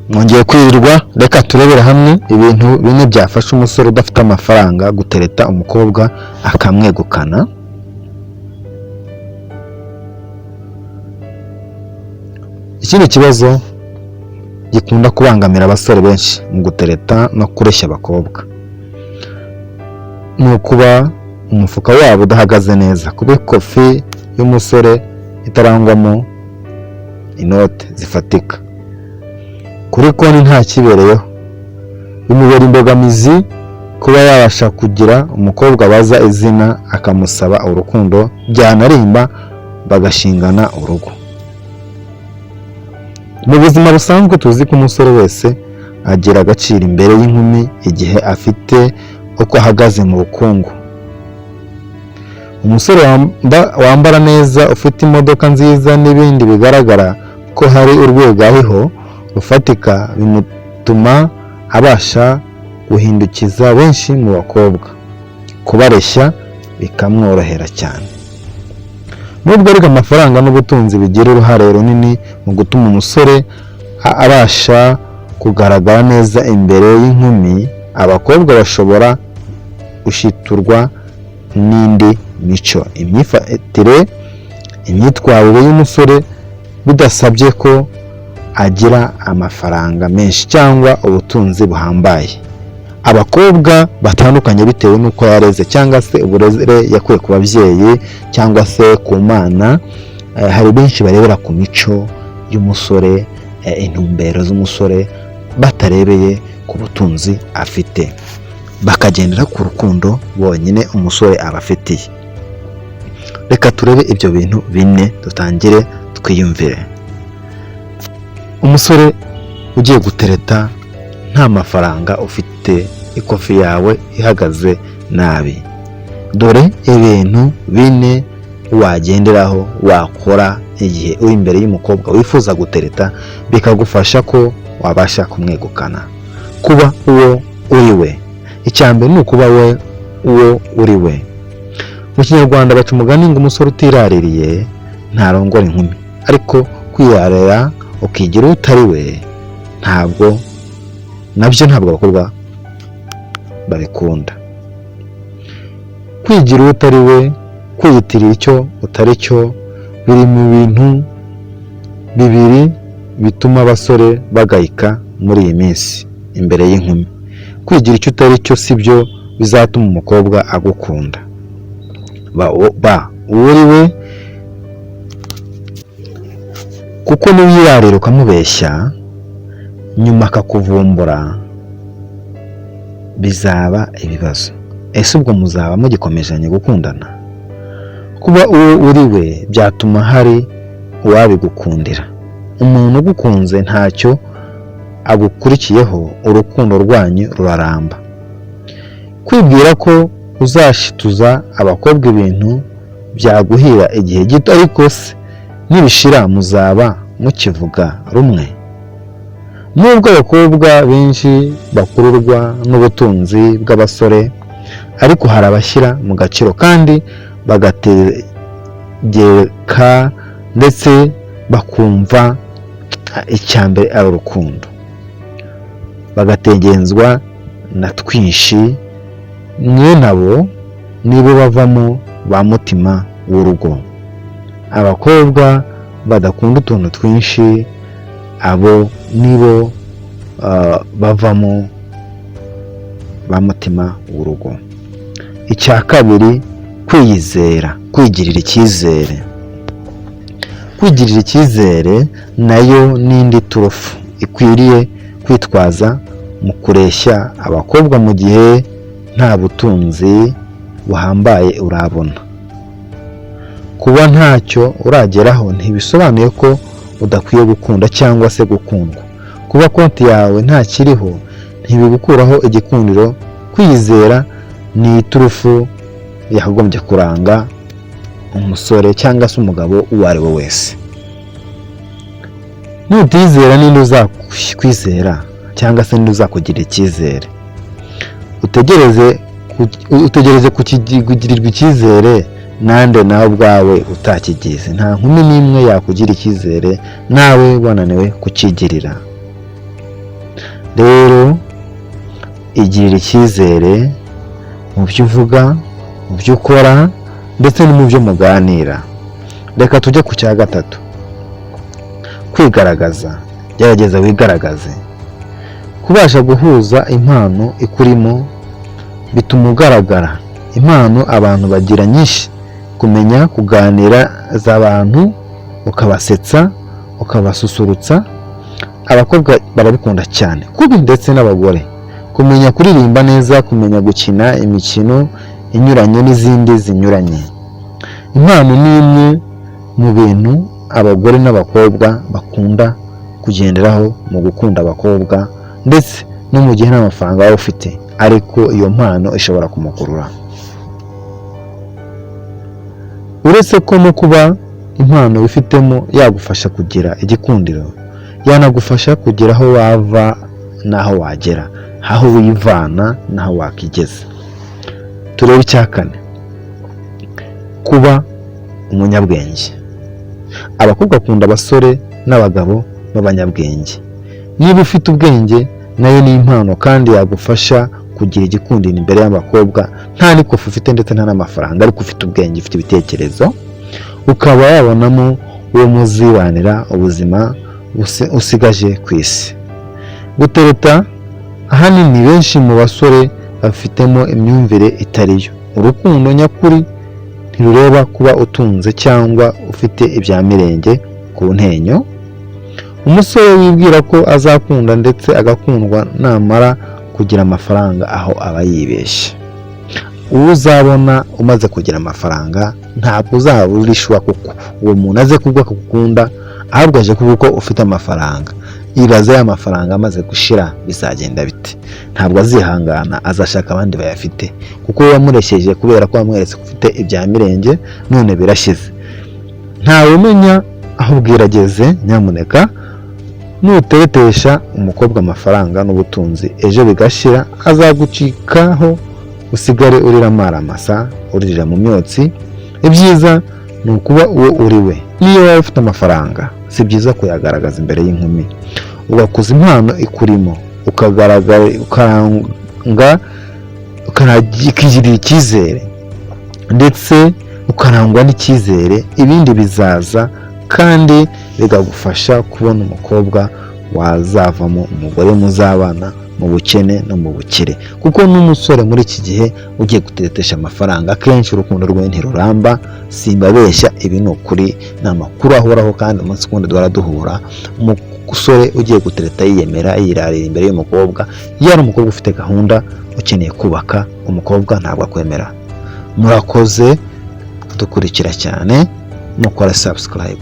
Mwongeye kwirirwa. Reka turebere hamwe ibintu bine byafasha umusore udafite amafaranga gutereta umukobwa akamwegukana. Ikindi kibazo gikunda kubangamira abasore benshi mu gutereta no kureshya abakobwa ni ukuba umufuka wabo udahagaze neza, kuba ikofi y'umusore itarangwamo inote zifatika, kuri konti nta kibereyeho, bimubera imbogamizi kuba yabasha kugira umukobwa abaza izina akamusaba urukundo, byanarimba bagashingana urugo. Mu buzima busanzwe tuzi ko umusore wese agira agaciro imbere y'inkumi igihe afite uko ahagaze mu bukungu. Umusore wambara neza, ufite imodoka nziza n'ibindi bigaragara ko hari urwego ariho rufatika, bimutuma abasha guhindukiza benshi mu bakobwa, kubareshya bikamworohera cyane. Nubwo ariko amafaranga n'ubutunzi bigira uruhare runini mu gutuma umusore abasha kugaragara neza imbere y'inkumi, abakobwa bashobora gushiturwa n'indi mico, imyifatire, imyitwarire y'umusore bidasabye ko agira amafaranga menshi cyangwa ubutunzi buhambaye. Abakobwa batandukanye bitewe n'uko yareze cyangwa se uburere yakuye ku babyeyi cyangwa se ku Mana. Hari benshi barebera ku mico y'umusore, intumbero z'umusore, batarebeye ku butunzi afite, bakagendera ku rukundo bonyine umusore aba afitiye. Reka turebe ibyo bintu bine, dutangire twiyumvire. Umusore ugiye gutereta nta mafaranga ufite, ikofi yawe ihagaze nabi, dore ibintu bine wagenderaho wakora igihe uri imbere y'umukobwa wifuza gutereta, bikagufasha ko wabasha kumwegukana. Kuba uwo uri we. Icya mbere ni ukuba we uwo uri we. Mu Kinyarwanda baca umugani ngo umusore utiraririye ntarongora inkumi, ariko kwirarira ukigira uwo utari we ntabwo nabyo, ntabwo abakobwa babikunda. Kwigira uwo utari we, kwiyitirira icyo utari cyo, biri mu bintu bibiri bituma abasore bagayika muri iyi minsi imbere y'inkumi. Kwigira icyo utari cyo si byo bizatuma umukobwa agukunda. Ba uwo uri we, kuko niwirarira ukamubeshya nyuma akakuvumbura bizaba ibibazo. Ese ubwo muzaba mugikomejanye gukundana? Kuba uwo uri we byatuma hari uwabigukundira. Umuntu ugukunze ntacyo agukurikiyeho, urukundo rwanyu ruraramba. Kwibwira ko uzashituza abakobwa ibintu byaguhira igihe gito, ariko se nibishira muzaba mukivuga rumwe? Nubwo abakobwa benshi bakururwa n'ubutunzi bw'abasore, ariko hari abashyira mu gaciro kandi bagategeka ndetse bakumva icya mbere ari urukundo, bagategenzwa na twinshi. Mwene abo nibo bavamo ba mutima w'urugo. Abakobwa badakunda utuntu twinshi, abo nibo bavamo ba mutima w'urugo. Icya kabiri, kwiyizera, kwigirira icyizere. Kwigirira icyizere nayo n'indi turufu ikwiriye kwitwaza mu kureshya abakobwa mu gihe nta butunzi buhambaye urabona. Kuba ntacyo urageraho ntibisobanuye ko udakwiye gukunda cyangwa se gukundwa. Kuba konti yawe ntakiriho ntibigukuraho igikundiro. Kwiyizera ni iturufu yakagombye kuranga umusore cyangwa se umugabo uwo ari we wese. Nutizera, ninde uzakwizera cyangwa se ninde uzakugirira icyizere? Utegereze kugirirwa icyizere nande, nawe ubwawe utakigize? Nta nkumi n'imwe yakugira icyizere nawe wananiwe kukigirira. Rero igirira icyizere mu byo uvuga, mu byo ukora ndetse no mu byo muganira. Reka tujye ku cya gatatu, kwigaragaza. Gerageza wigaragaze. Kubasha guhuza impano ikurimo bituma ugaragara. Impano abantu bagira nyinshi: kumenya kuganiriza abantu, ukabasetsa, ukabasusurutsa. Abakobwa barabikunda cyane kubi, ndetse n'abagore. Kumenya kuririmba neza, kumenya gukina imikino inyuranye n'izindi zinyuranye. Impano ni imwe mu bintu abagore n'abakobwa bakunda kugenderaho mu gukunda abakobwa, ndetse no mu gihe nta mafaranga waba ufite, ariko iyo mpano ishobora kumukurura. Uretse ko no kuba impano wifitemo yagufasha kugira igikundiro, yanagufasha kugira aho wava n'aho wagera, aho wivana n'aho wakigeza. Turebe icya kane, kuba umunyabwenge. Abakobwa bakunda abasore n'abagabo b'abanyabwenge. Niba ufite ubwenge, nayo ni impano kandi yagufasha kugira igikundiro imbere y'abakobwa, nta n'ikofi ufite ndetse nta n'amafaranga, ariko ufite ubwenge, ufite ibitekerezo, ukaba wabonamo uwo muzibanira ubuzima usigaje ku isi. Gutereta, ahanini benshi mu basore bafitemo imyumvire itari yo. Urukundo nyakuri ntirureba kuba utunze cyangwa ufite ibya mirenge ku ntenyo. Umusore wibwira ko azakunda ndetse agakundwa namara kugira amafaranga, aho aba yibeshye. Uwo uzabona umaze kugira amafaranga ntabwo uzaba uri sure kuko uwo muntu aze kubwo akagukunda, ahubwo aje kuko ufite amafaranga. Ibaze ya mafaranga amaze gushira, bizagenda bite? Ntabwo azihangana, azashaka abandi bayafite, kuko wamuresheje kubera ko wamweretse ko ufite ibya mirenge, none birashize. Ntawe umenya aho bwirageze. Nyamuneka, nuteretesha umukobwa amafaranga n'ubutunzi, ejo bigashira, azagucikaho usigare urira amaramasa, uririra mu myotsi. Ibyiza ni ukuba uwo uri we. Niyo waba ufite amafaranga, si byiza kuyagaragaza imbere y'inkumi, ugakuza impano ikurimo, ukagaragara, ukaranga, ukigirira icyizere ndetse ukarangwa n'icyizere. Ibindi bizaza kandi bikagufasha kubona umukobwa wazavamo umugore muzabana mu bukene no mu bukire. Kuko n'umusore muri iki gihe ugiye guteretesha amafaranga, akenshi urukundo rwe ntiruramba. Simbabeshya, ibi ni ukuri, ni amakuru ahoraho kandi umunsi ku wundi duhora duhura. Umusore ugiye gutereta yiyemera, yirarira imbere y'umukobwa, iyo ari umukobwa ufite gahunda, ukeneye kubaka, umukobwa ntabwo akwemera. Murakoze kudukurikira cyane, mukora subscribe.